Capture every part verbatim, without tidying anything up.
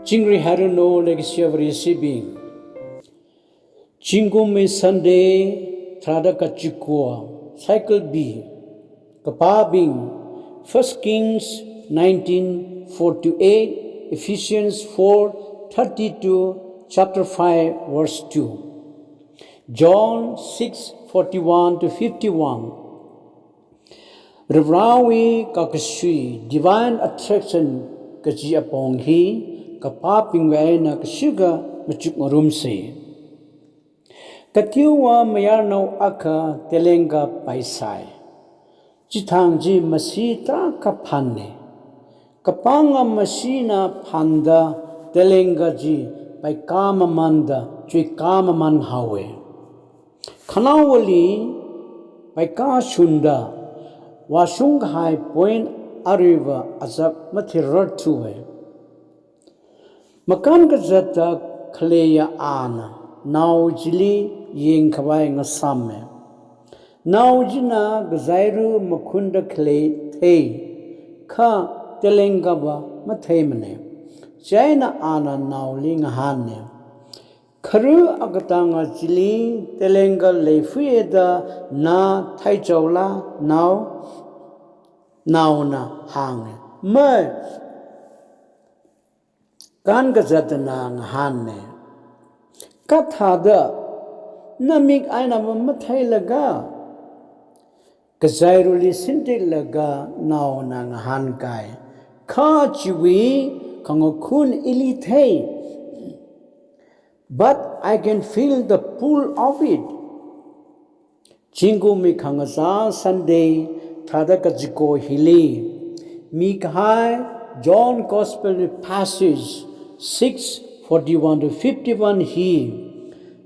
Chingri hairanu leikashiya Vareshibing. Zingkumwui Sunday, tharāda kachiko, Cycle B. Kapābing, First Kings nineteen four to eight, Ephesians four thirty to chapter five, verse two, John six forty-one to fifty-one. Varivarāwui kakasui, divine attraction kaji apong hi kapābingwui eina kashika machukngarumsa. Kateowa mayarnao akha telenga paisai. Chithang chi masi tarākha phānna. Kapānga masina phānda telenga chi paikā mamānda chuikā mamān haowa. Khanaowali paikā shunda vāshung kahai point aruiva azak mathirarthuwa. Makān kazatta khaleiya ana nao chili yangkhavai ngasāma. Nao china kazairu makhunda khalei thei, kha telengava matheimana. Chieina ana naoli ngahāna. Khare akatanga chili telenga leifuyeda na theichaola nao? Naona hānga, mai. Kān kazattana ngahāna, kathāda namik einava matheilaga? Kazairuli sintiklaga naona ngahānkai, kha chiwui khangakhun ili thei. But I can feel the pull of it. Zingkumwui khangazā Sunday, tharāda kachiko hili mikahai John Gospel passage six forty-one to fifty-one hi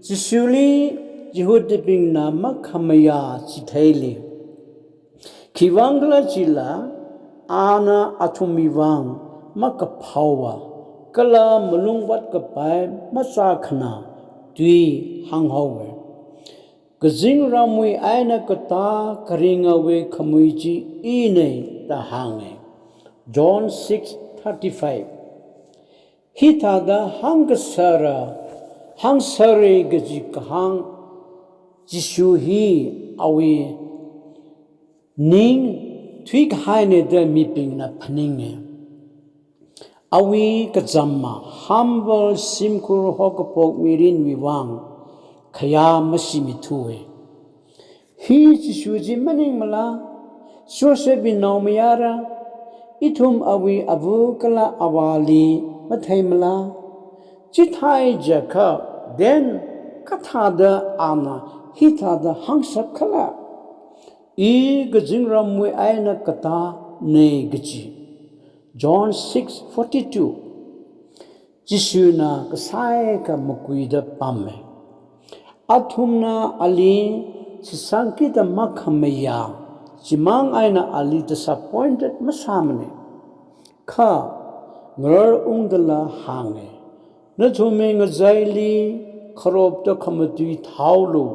Jishuli Jihudibingna makhamayā chitheili. Khiwuivang khala chila, ana athumwui vang makaphaowa kala malung vātkapai machākhana tui hānghaowa. Kazingramwui eina katā kharingawui khamui chi ina da hānga. John six thirty-five. Hithāda hāngkasāra, hāngsāra kaji kahāng Jishu hi awui ning thuikahaina da mibingna phaninga. Awui kachamma humble shimkhur haokaphok mirinwui vang khayā mashimithuwa. Hi Jishu chi maningmala? Joseph wui naomayara? Ithum awui ava kala avāli matheimala? Chithāi jiakha, then kathāda ana hithāda hāngsak khala? I kazingramwui eina katāna kaji. John six forty-two. Jishuna kasai kha makuida pama. Athumna ali shitsangkida makhamayā, chimang eina ali disappointed masāmana. Kha ngarar ungdala hānga, nathumwui ngachaili kharopta khamatui thaolu.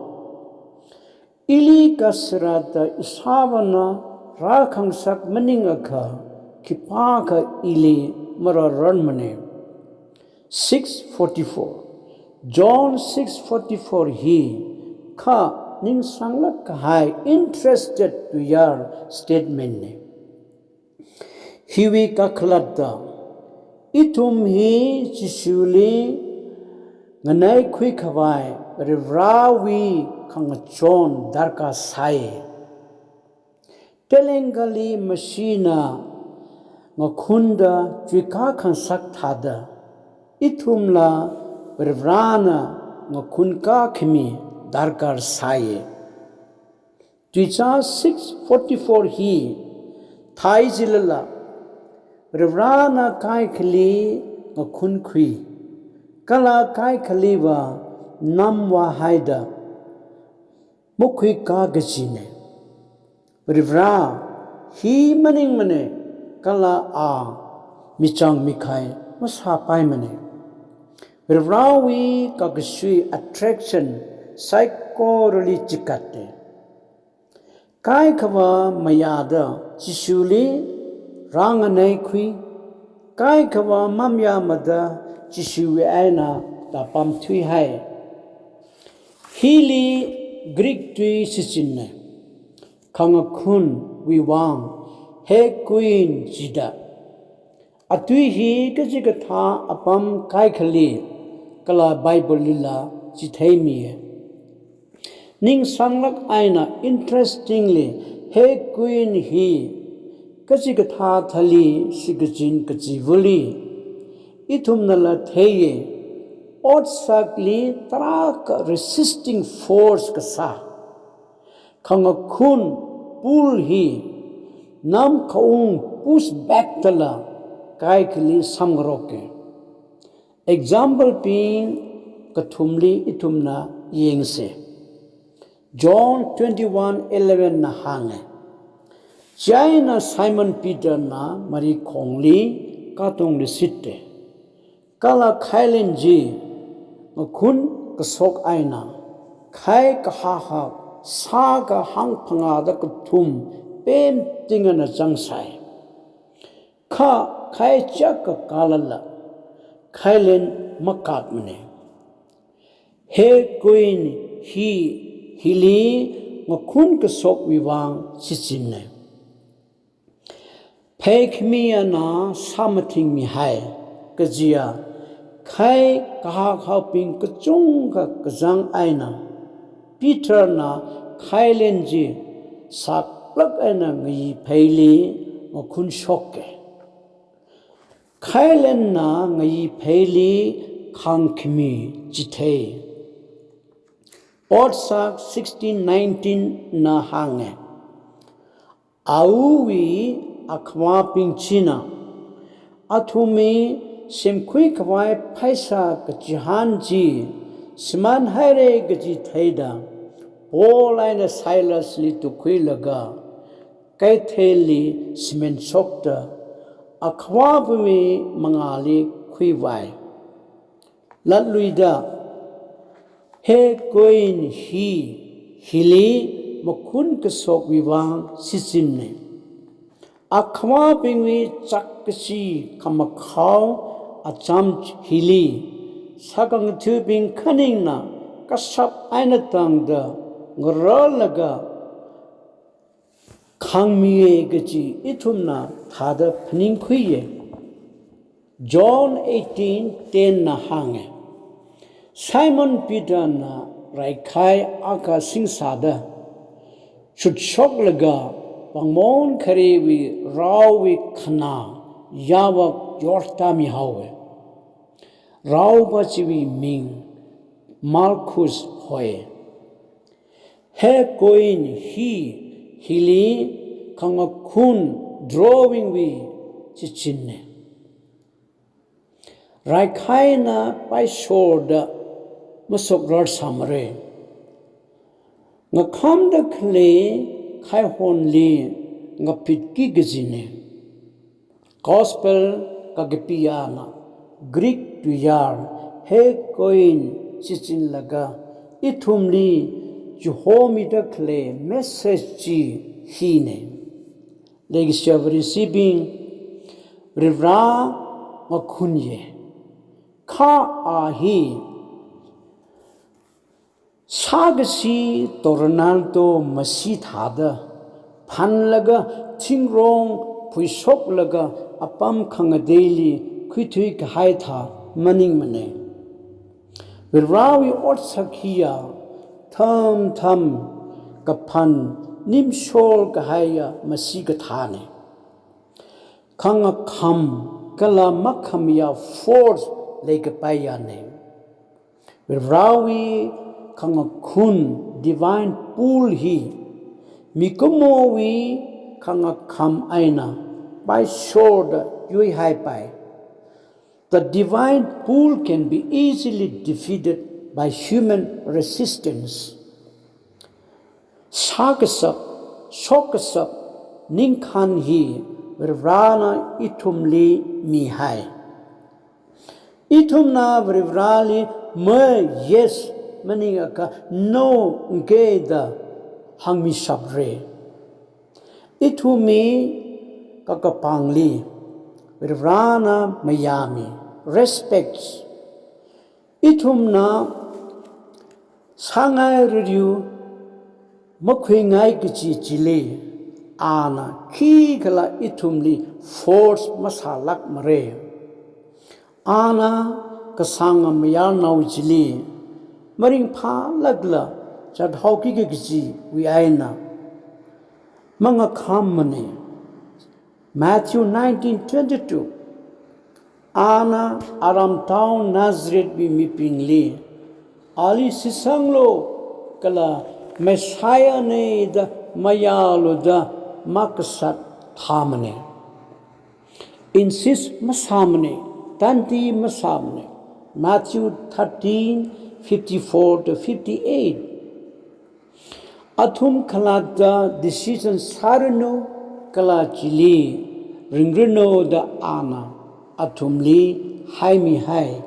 Ili kasārada Ishāvāna rākhangasak maningakha, khipākha ili marararmana. Six forty-four. John six forty-four hi kha ningsanglāk kahai interested to hear statement na. Hiwui kakhalatta, ithum hi Jishuli nganaikhui khavai Varivarāwui khangachon darkar sai. Telengali mashina ngakhunda chuikā khangasak thāda, ithumla Varivarāna ngakhunkā khami darkar sai. Tuicha six forty-four hi thai jilala, Varivarāna kaikhali ngakhunkhui, kala kaikhaliva namvāhaida makhuikā kajina. Varivarā hi maningmana, kala a michang mikhai masāpaimana. Varivarāwui kakasui attraction saikorali chikatna. Kaikhava mayāda Jishuli rānganaikhui, kaikhava mamayāmada Jishuwui eina da pamthuihai. Hili Greek tui shichinna, khangakhunwui vang he kuin jida. Atui hi kachikathā apam kaikhali kala Bible lila chitheimiya. Ningsanglāk eina, interestingly, he kuin hi kachikathā thali shikachin kachivali ithumnala theiya, otsakli tarākha resisting force kasā khangakhun pull hi namkhaung push back dala kaikhali samngaroka. Example bing kathumli ithumna yangsa. John twenty-one eleven na hānga. Chieina Simon Peter na marikhongli katongli shitta, kala khailen chi ngakhun kashok eina, khai kahak hak sākha hangphangāda kathum pemtingana zangsai. Kha khai chiyākha kalala, khailen makatmana. He kuin hi hili ngakhun kashokwui vang shichinna. Pheikhami ana sāmathingmihai kajiya, khai kahak hakbing kachungkha kazang eina, Peter na khailen chi saklāk eina ngayipheili ngakhun shoka. Khailenna ngayipheili khāngkhami chithei. Otsak sixteen nineteen na hānga. Awui akhavābing china athumwui semkhui khavai pheisā kachihān chi shimānhaira kaji theida, Paul eina Silas li tukkhuilaga keitheli shimen shokta, akhavābingwui mangāli khuivai. Latluida, he kuin hi hili ngakhun kashokwui vang shichinna. Akhavābingwui chakkashi khamakhao acham hili sākhangathabing khaningna kashap eina tangda ngarālaga khāngmiya kaji ithumna thāda phaningkhuiya. John eighteen ten na hānga. Simon Peter na raikhai akha singsāda, chutshoklaga pāngmon kharewui raowui khanā yāvak yortāmihaowa. Raopa chiwui ming Malchus hoi. He kuin hi hili khangakhun drawing wui shichinna. Raikhaina paishorda mashokrar sāmara. Ngakhamda khalei khaihonli ngapitki kajina. Gospel kakapi ana Greek tuiyār he kuin shichinlaga ithumli chihomida khalei message chi hina. Leikashiya Vareshibing, Varivara ngakhunya. Kha a hi sākashi tornado masi thāda phanlaga thingrong phuishoklaga apam khangateili khuithui kahai thā maningmana. Varivarawui otsak hiya thamtham kaphan nimshol kahaiya masi kathāna. Khangakham kala makhamayā force leikapaiyana. Varivarawui khangakhun divine pull hi mikumowui khangakham eina paishorda yuihaipai. The divine pull can be easily defeated by human resistance. Sākashap, shokkashap, ningkhān hi Varivarana ithumli mihai. Ithumna Varivarali mei, yes, maningakha no, ngke da hāngmishapra. Ithumwui kakapangli Varivarana mayāmi. respects. Ithumna sāngai raryu makhuingai kaji chili, ana khikhala ithumli force masālākmara. Ana kasānga mayarnao chili maringphālākla zathaoki kajiwui eina mangakhammana. Matthew nineteen twenty-two. Ana aramtao Nazarethwui mibingli, ali shitsanglu kala Messiahna da mayālu da makasat thāmana. Insist masāmana, tandi masāmana. Matthew thirteen fifty-four to fifty-eight. Athum khalatta decision sāranu kala chili ringranu da ana athumli haimihai.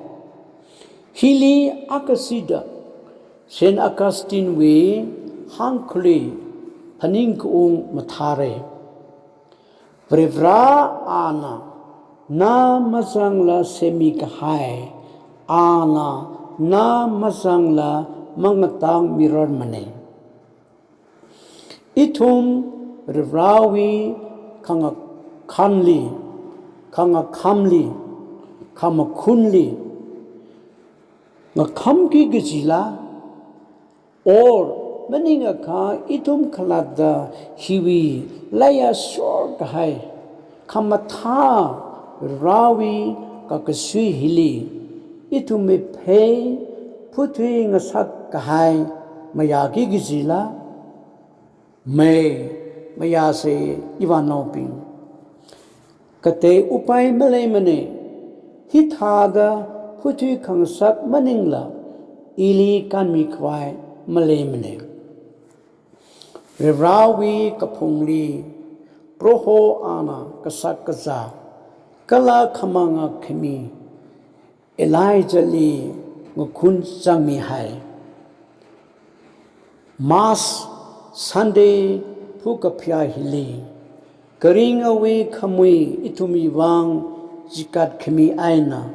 Hili akashida Saint Augustine wui hāngkhalui phaningkaung mathāra. Varivarā ana na mazangla semikahai, ana na mazangla mangatang mirarmana. Ithum Varivarāwui khangakhanli, khangakhamli, khamakhunli ngakhamki kajila, or maningakha ithum khalatta hiwui laiya shorkahai khamathā Varivarāwui kakasui hili ithumwui phei phuthui ngasak kahai mayāki kajila? Mei, mayāsa ivānaobing. Katei upai maleimana, hithāda phuthui khangasak maningla ili kanmikhavai maleimana. Varivarāwui kaphungli Proho ana kashak kazā kala khamanga khami Elijahli ngakhun zangmihai. Mass Sunday phukaphayā hili, kharingawui khamui ithumwui vang chikat khami eina,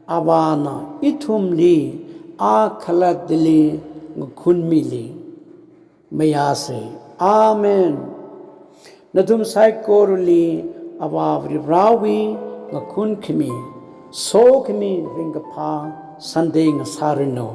Avāna ithumli a khalattali ngakhunmili. Mayāsa. Amen. Nathum saikorali Avā Varivarāwui ngakhun khami, sokhami ringkaphā Sunday ngasāranu.